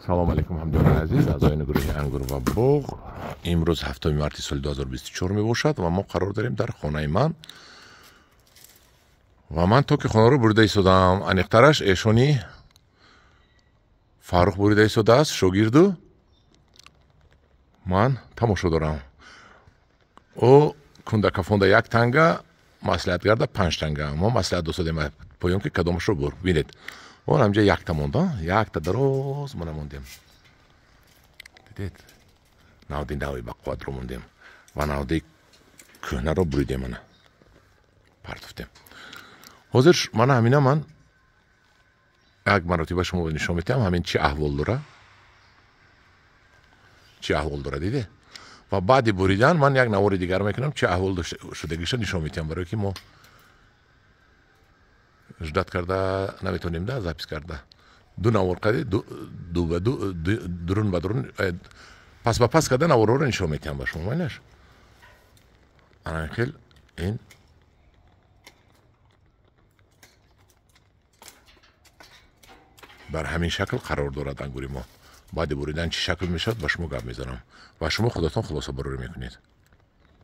Салом алейкум, ҳамдиёрони азиз, аъзоёни гурӯҳи Ангур ва боғ. Имрӯз 7 марти соли 2024 мебошад ва мо қарор дорем дар хонаи ман ва ман то ки хонаро бурида истодаам. Аниқтараш эшони Фаррух бурида истодааст, шогирду ман тамошо дорам. Ӯ кундакафонда як танга, маслиҳатгарда 5 танга. Мо маслиҳат досадем поён, ки кадомашро бур. Бинед, он ҳамҷа якта монда, якта дароз мана мондем. Дидед, навди нави бақувватро мондем ва навди кӯҳнаро буридем, мана партофтем. Ҳозир мана ҳамина ман як маротиба шумо нишон метиҳам, ҳамин чӣ аҳвол дора, чӣ аҳвол дора, диде. Ва баъди буридан ман як навори дигар мекунам, чӣ аҳвол шудагиша нишон метиҳам, барое ки мо ждать карда наметонем, да запись карда ду навор кади ду ба ду, дурун ба дурун, пас ба пас карда наворҳоро нишон метиҳам ба шумо. Майнаш, ана хел ин бар ҳамин шакл қарор дорад ангури мо. Баъди буридан чӣ шакл мешавад, ба шумо гап мезанам ва шумо худатон хулосабарорӣ мекунед.